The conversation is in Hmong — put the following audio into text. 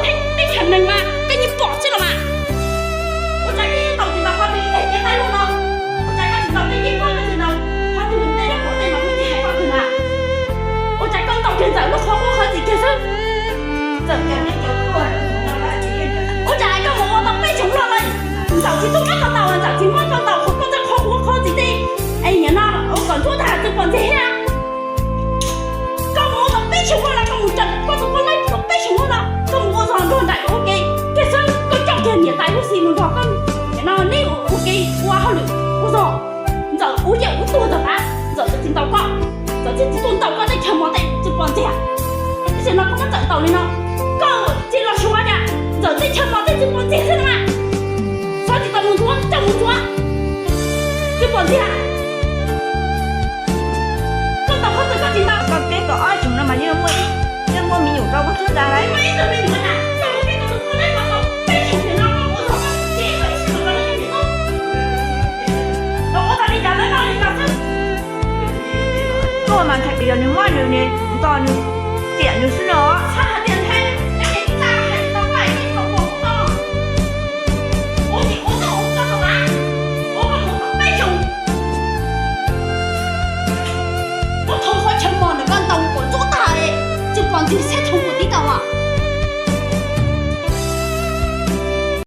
Teb chaws neeg mas koj yeej pom xwb los mas. Ua cas koj yeej ntaus tsis ntaus qhov twg tej tias tais lug no? Ua cas koj tsis ntaus tej yeeb koj tsis ntaus qhov twg tej lub qhov tej mas kuv tsis hais koj twg na? Ua cas koj ntaus kiag Ntxawm lub qhov quav qhov txhim kiag xwb? Ua cas koj mus ua tau peb xyoos loj lawm, Ntxawm tsis tuaj muab koj ntaus, Ntxawm tsis muab koj ntaus qhov koj txoj qhov quav qhov txhim tej, es nim no ua kom ntsuab tag tsis pom ntxiag thiab. Koj mus ua tau peb xyoos loj no, koj mus tseem koj tus poj laib tau peb xyoos loj no, koj mus ua zog nrog nraim ua ke kiag xwb, koj coj kiag niam tais huv si mus nrog koj, nim no neb ua ke ua hauj lwm ua zog. Ntxawm ua yawm ua tuag tag qab, Ntxawm tsis ntaus koj, Ntxawm thiaj tsis tuaj ntaus koj tej chaw mos tej tsis pom ntxiag. Tam sim no koj muab Ntxawm ntaus li no, koj tsis los suav cas, Ntxawm tej chaw mos tej tsis pom ntxiag xwb no mas. Xav tsis tau mus ntxuav, coj mus ntxuav, tsis pom ntxiag. Koj ntaus qhov twg koj tsis ntaus. Koj keb tau ob xyoos no mas yeej muaj, yeej muaj me nyuam rau koj txhub ntag lauj. Koj mas ntshai tias yog nws muab nws, nws nto nws, tiam nws xwb no. Ua thoob qhov chaw mos ntawm koj ntaus kom ntsuab tag, tsis pom ntxiag seb thoob puas tib tau as.